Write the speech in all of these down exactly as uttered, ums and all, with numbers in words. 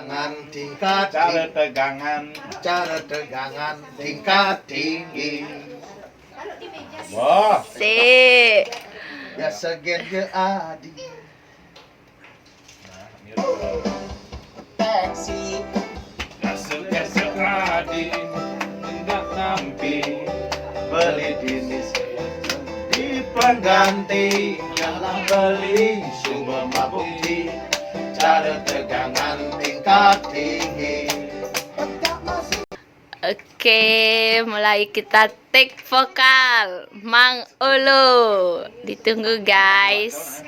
Ngan tingkat tinggi. Cara tegangan. Cara tegangan tingkat tinggi. Wah. Sik. Biasa gen je adi. Taksi. Biasa gen je adi. Enggak nampi. Beli dinis. Di pengganti. Kalah beli. Suba mabukti. Cara tegangan tingkat tinggi. Oke, mulai kita take vokal. Mang Olo. Ditunggu, guys.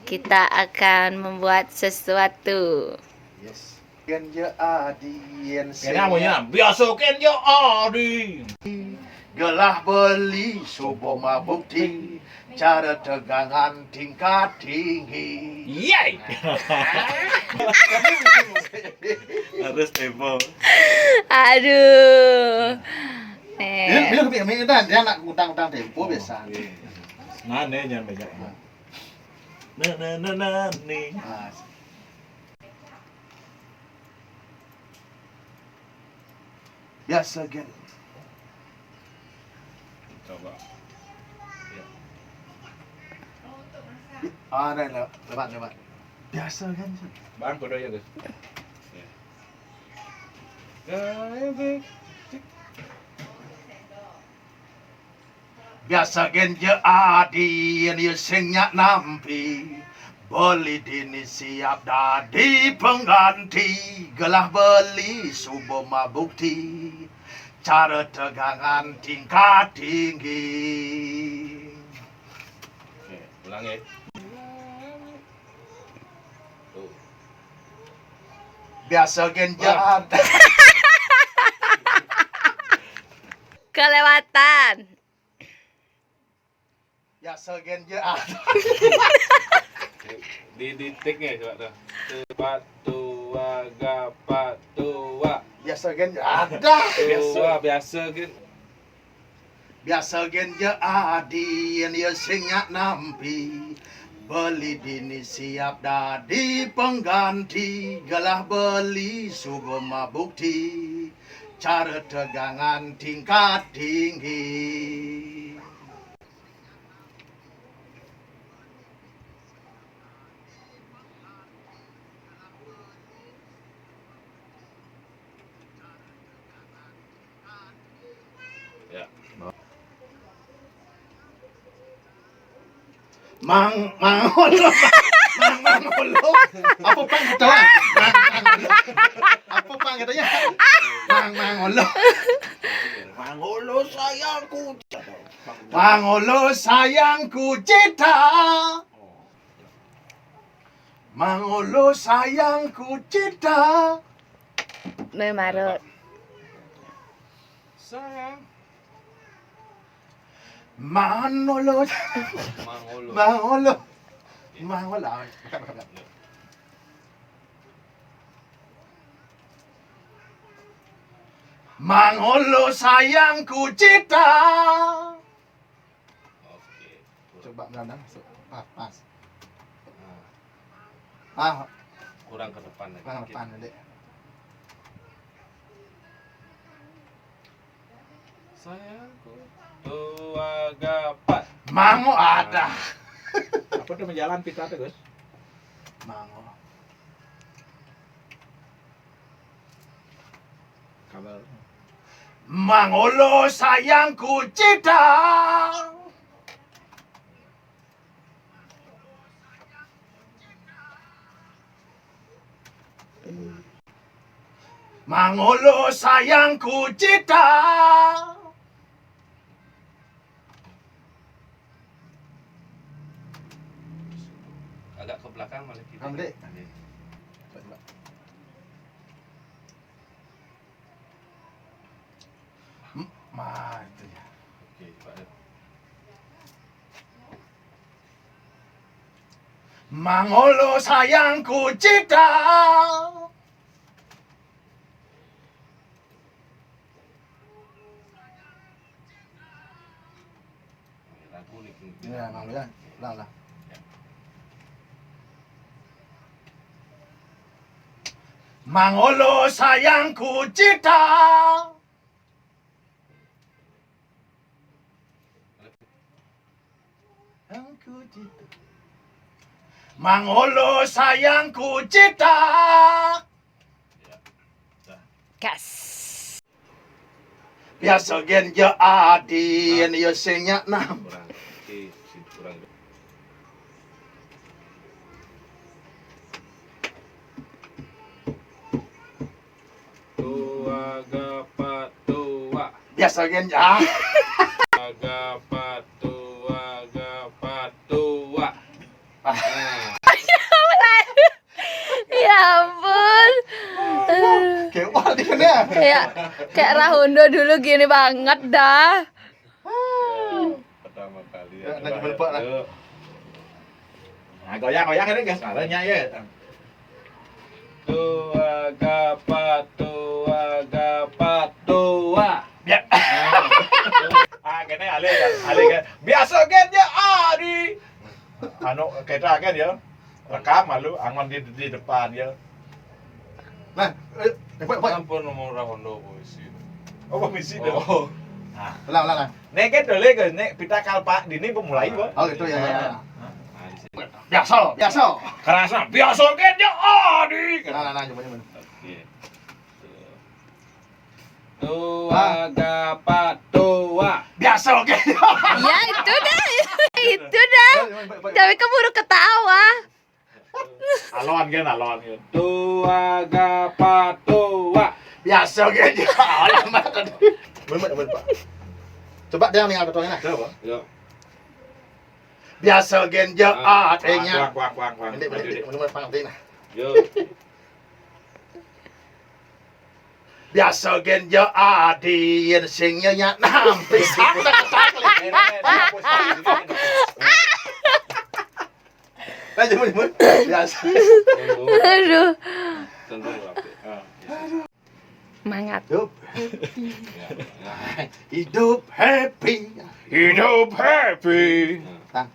Kita akan membuat sesuatu. Yes. Gen je adi, yen sing. Kena maunya biasa gen je adi. Gelah beli, suba mabukti. Cara tegangan tingkat tinggi. Yeay. Harus tempo. Aduh. Eh. Bila, bila kepik, kepik, dah, dia nak utang-utang tempo biasa. Nah, ni jangan banyak. Nah, nah, nah, nah, ni. Ah. Biasa gen. Coba. Ya. Bi-, ah, dah, le-, lewat, lewat. Biasa gen. Bang, bodoh ya, Gus. Ya. Gaya, Gus. Cik. Biasa gen je adi, yen ye sing nyak nampi. Beli dini siap dadi pengganti, gelah beli suba mabukti. Cara tegangan tingkat tinggi. Oke, ulang ya. Tuh. Biasa gen je adi. Kelewatan. Ya, segen je ada. Di, di take-nya coba tuh. Sepatu, aga, patu, wa. Ya, segen je ada. Tua, biasa gen. Biasa gen je adi, yen ye sing nyak nampi. Beli dini siap dadi pengganti, gelah beli suba mabukti. Cara tegangan tingkat tinggi. Ya. Mang, Mang Olo. Mang, Mang Olo. Apa pang kata? Mang, Mang Olo. Apa pang katanya? Mang, Mang Olo. Mang Olo sayangku. Mang Olo sayangku cita. Mang Olo sayangku cita. Memarut. Sayang. Mang Olo. Mang Olo. Mang Olo. Mang Olo. Ah, bukan, bukan, bukan. Mang Olo sayangku cita. Oke. Coba belanda masuk. Pas, pas. Nah. Ah, kurang ke depan lagi. Kurang dikit. Depan, Dek. Sayangku. Dua, gapat. Mango ada. Apa tuh menjalan pita tuh, Gus? Mango. Kabel. Mang Olo sayangku cita. Mang Olo sayangku cita. Agak ke belakang malah kita. Kamu, Dek. Oke. Coba, coba. M-, ma, itu ya. Oke, Pak. Mang Olo sayangku cita. Lagu nih, King. Iya, Mang, ya. Ulang lah. Ya. Mang Olo sayangku cita. Sayangku cita. Mang Olo sayangku cita. Gas. Biasa gen ya adin ya sing nyak nam. Tua ga patua. Biasa gen ya. Tua ga patua ga patua. Ya ampun. Kayak wah di mana? Kayak kayak Rahondo dulu gini banget dah. Pertama kali. Ya, nanti melepok lah. Nah, goyang-goyang ini guys, kalanya ya. Tua ga patua ga patua. Ya. Ah, kene alih kan, alih kan. Biasa kan ya, ah, di anu kita kan ya. Rekam malu angon di di depan ya. Nah, eh, eh, Pak, Pak. Ampun nomor Rahondo polisi. Oh, polisi deh. Oh. Nah, Ulang, ulang, ulang. nek kan dole ke nek pita kalpa dini pemulai, Pak. Oh, gitu ya, ya, ya. Nah, di sini. Biasa, biasa. Kerasa biasa kan ya, ah, di. Nah, nah, nah, coba, coba. Oke. Tua ga patua. Biasa, oke. Ya itu dah. Itu dah. Tapi keburu ketawa. Alon kan, alon kan. Tua ga patua. Biasa, oke. Alamat tadi. Bener, bener, Pak. Coba dia yang tinggal betul nah. Coba. Ya. Biasa gen ya Ah, adanya. Kuang, kuang, kuang, kuang. Nanti, nanti, nanti, nanti, nanti, nah. Yo. Biasa gen ya adin sing nyak nampi. Nah, jemput, jemput. Biasa. Aduh. Tentu rapi. Ah, Mangat. Hidup, ya, ya. hidup happy. Hidup happy. Tang.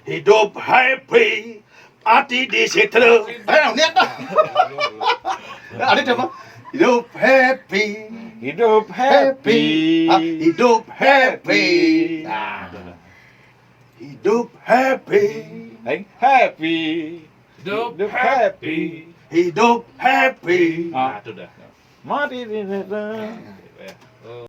Hidup happy, hati di situ. Eh, niat dah. Ada coba. Hidup happy, Hidup happy. Ah, hidup happy. Nah, hidup happy, Hai, happy. Hidup Hidup happy. hidup happy. Ah, itu dah. Mati di situ.